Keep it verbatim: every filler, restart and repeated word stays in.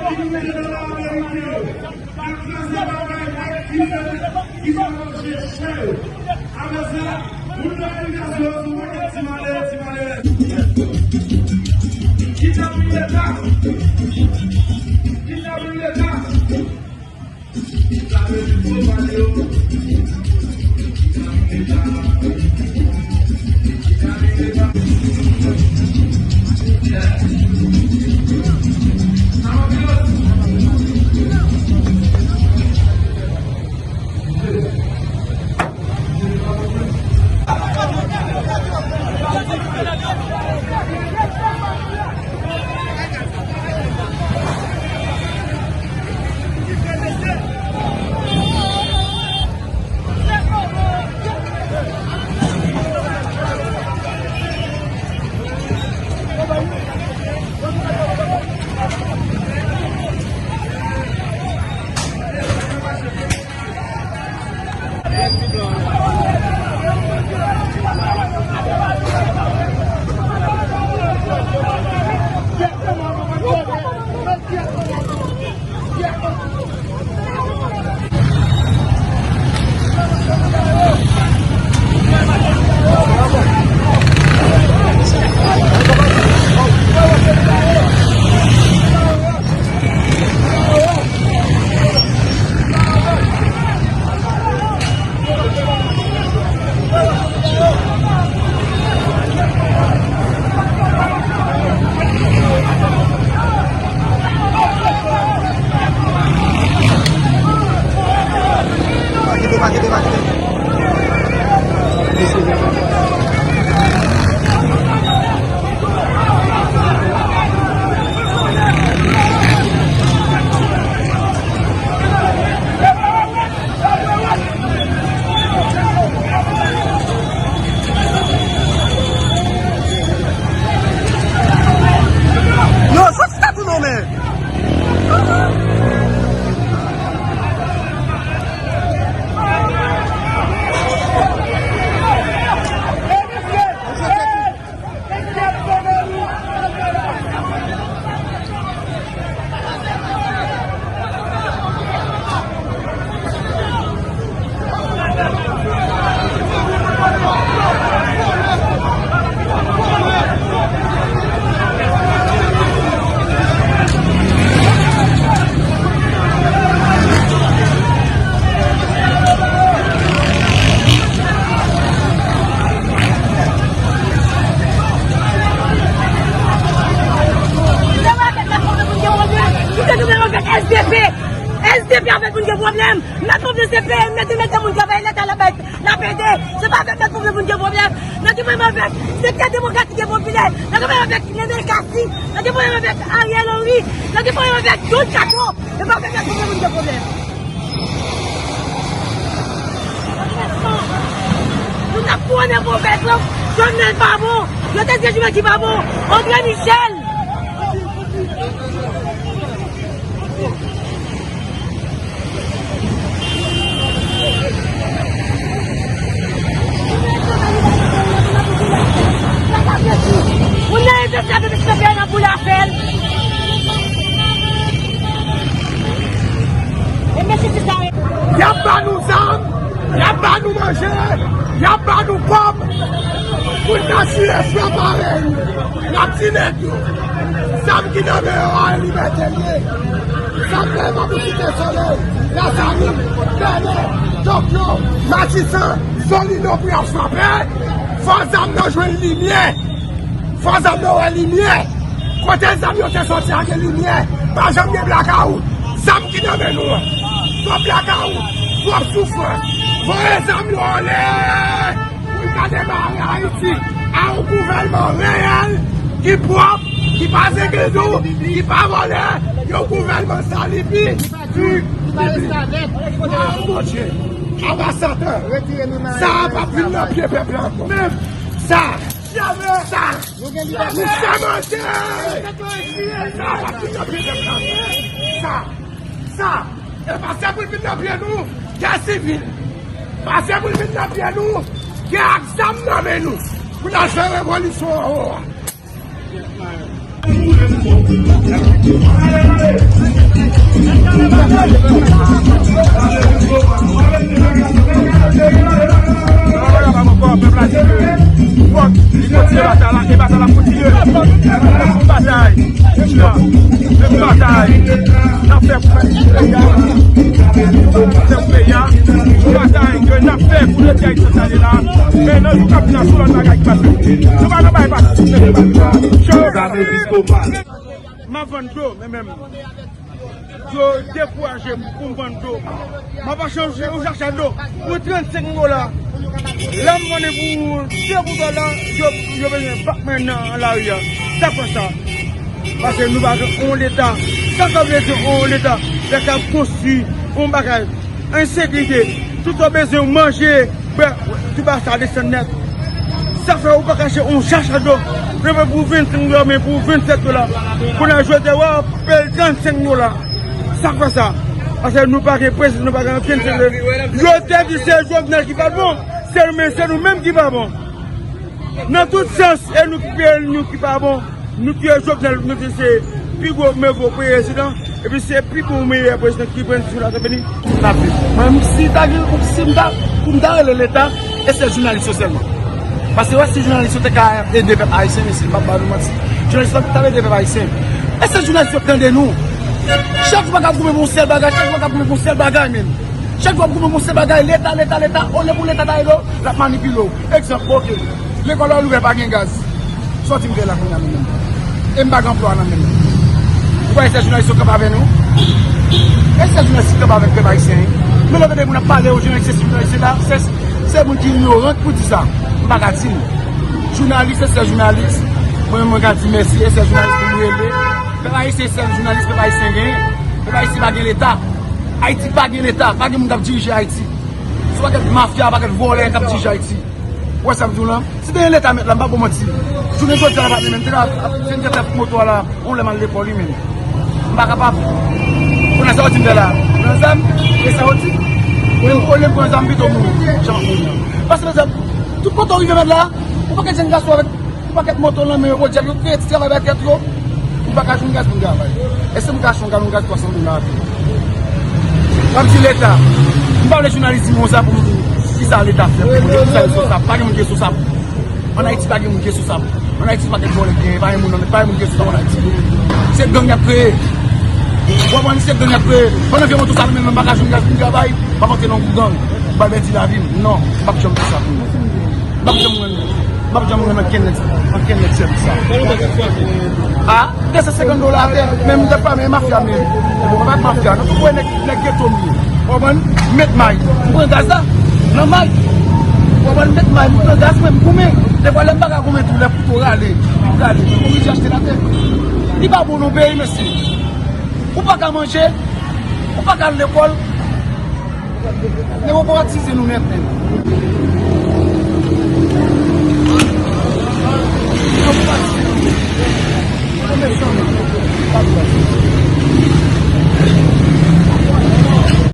Ki mete nan ameriken yo, k ap kraze bagay nèg ki fè, ki fè manje chè yo. Apre sa, moun nan imigrasyon yo sou pakèt ti malere, ti malere. Kidnapin leta. Kidnapin leta. Non, soti tèt ou non, men. S D P avèk moun gen pwoblèm. Mèt pwoblèm se P M, mèt, mèt moun travay leta la bay, la pede. Se pa avèk mèt pwoblèm moun gen pwoblèm. Nèg ki menm avèk sektè demokratik e popilè. Nèg ki menm avèk Nenel Cassy. Nèg ki menm avèk Ariel Henry. Nèg ki menm avèk Don Kato. Se pa avèk mèt pwoblèm moun gen pwoblèm. Nou t ap kouwonnen pwofèt lan. Jovenel pa bon. Yo te di Jovenel ki pa bon. André Michel. Moun nan envesti avèk misye Bernard pou l ap fè l. E mesye ti sa. Y ap ba nou zam, y ap ba nou manje, y ap ba nou kòb pou n asire flan parèy nou. N ap di nèg yo, zam ki nan men yo a, libète l ye. Zam nan e pa pou Site Solèy, Lazarin, Bèlè, Tokyo, Matisan, Solino pou y ap frape. Fò zam nan jwenn limyè. Fò zam nan wè limyè. Kote zam yo te soti a gen limyè. Pa janm gen blakawout. Zam ki nan men nou an. Twòp blakawout, twòp soufrans. Voye zam yo anlè. Pou n ka demare Ayiti a yon gouvènman reyèl, ki pwòp, ki pa zengedou, ki pa vòlè, yon gouvènman salipi, ki pa restavèk. Waw, Bondye. Aba Satan. Sa a p ap vin nan pye pèp la ankò. Menm sa. Sa. Nou sèmante. Sa a p ap vin nan pye pèp la ankò. Sa. Sa. E pa sèl pou l vin nan pye nou, gè sivil. Pa sèl pou l vin nan pye nou, gè ak zam nan men nou. Pou n al fè revolisyon anwo a. Fòk li kontinye batay la, e batay la kontinye. Batay, menm batay n ap fè pou fè peyi a, fè pou peyi a, batay ke n ap fè pou lete Ayiti sot ale la. Men nan jou k ap vini a, se yon lòt bagay ki pase. Nou pa nan bay pati. M ap vann dlo, men menm. Yo dekouraje m pou m vann dlo. M ap achte yon, yon sachè dlo pou trannsenk dola. Lè m vann li pou de gouda la, yo, yo bezwen bat mwen nan lari a. Sa fè sa. Paske nou pa gen yon leta. Sa sa vle di yon leta? Lè k ap konstwi yon bagay. Ensekirite. Tout sa w bezwen, manje, bwè, tout bagay sa desann nèt. Sa fè ou pa ka achte yon sachè dlo. Depi pou vennsenk dola, men pou vennsèt dola. Kounye a jodi a, w ap peye l trannsenk dola. Sa fè sa? Paske nou pa gen prezidan, nou pa gen okenn sektè. Yo te di se Jovenel ki pa t bon. Se nou, men se nou menm ki pa bon. Nan tout sans, e nou ki peye l, nou ki pa bon. Nou touye Jovenel, nou di se pi gwo move prezidan, epi se pi bon meyè prezidan ki pran sou latè peni. N ap viv. Mwen, si ta gen, si m ta, pou m ta rele leta, e se jounalis yo sèlman. Paske wè, si jounalis yo te ka ede pèp ayisyen, mesye, m p ap ba nou manti. Jounalis yo t ap ede pèp ayisyen. E se jounalis yo k tande nou. Chak jou pa ka goumen pou yon sèl bagay, chak jou pa ka goumen pou yon sèl bagay, menm. Chak jou ap goumen pou yon sèl bagay, leta, leta, leta, olye pou leta ta ede w, l ap manipile w. Egzanp, oke. Lekòl la louvè, pa gen gaz. Sòti m fè la kounye a menm. E m pa gen anplwa nan menm. Ou kwè se jounalis yo kanpe avè nou? E se jounalis ki kanpe avèk pèp ayisyen, wi. Men lè w tande moun ap pale, o jounalis se jounalis se la, se, se moun ki ignoran ki pou di sa. M pa ka di l. Jounalis se sèl jounalis. Mwen menm mwen ka di mèsi, e sèl jounalis pou m rele. Pèp ayisyen se sèl jounalis pèp ayisyen genyen. Pèp ayisyen pa gen leta. Ayiti pa gen leta, pa gen moun k ap dirije Ayiti. Se yon pakèt mafya, pakèt vòlè k ap dirije Ayiti. Ou wè sa m di w lan? Si te gen leta mèt la, m p ap ba w manti. Jounen jodi a la pa t menm, m te ka ap, se m te fè moto a la, yon lè m al lekòl, wi, men m pa kapab. Kounye a sa w di m fè la? Pran zam? E sa w di? Olye m pran zam, pito mouri jan m ap mouri an. Paske, mezanmi, tout kote w rive mèt la, yon pakèt jèn gason avèk yon pakèt moto nan men yo, Pajero, yo kreye ti travay bay tèt yo. M pa ka jwenn gaz pou m travay. Èske m ka achte yon galon gaz twa san dola a tou? W ap di leta. M pa vle jounalis di m konsa pou m di kisa leta fè. Pou m di kisa responsab. Pa gen moun ki responsab. Ann Ayiti pa gen moun ki responsab. Ann Ayiti pa gen vòlè ki genyen. Pa gen moun, pa gen moun ki responsab ann Ayiti. Se gang y ap kreye. W konprann? Se gang y ap kreye. Pandan vye moto sa nan men m, m pa ka jwenn gaz pou m travay. M ap antre nan yon gang. M pral pèdi lavi m. Non, m p ap janm fè sa pou nou. M p ap janm renmen, m p ap janm renmen ankenn nèg, ankenn nèg sèvis sa. A, de san senkant dola atè, men m te pa men mafya menm. Mwen pa t mafya, non, tout wè nèg, nèg geto m ye. Ou konprann? M met may, m pran gaz la, nan may. Ou konprann? M met may, m pran gaz mwen, m goumen. Defwa lè m pa ka goumen tou, lè kouto rale, m rale, mwen oblije achte latè. Li pa bon nan peyi, mesye. Ou pa ka manje, ou pa ka al lekòl. Nèg yo pa atize nou nèt, menm.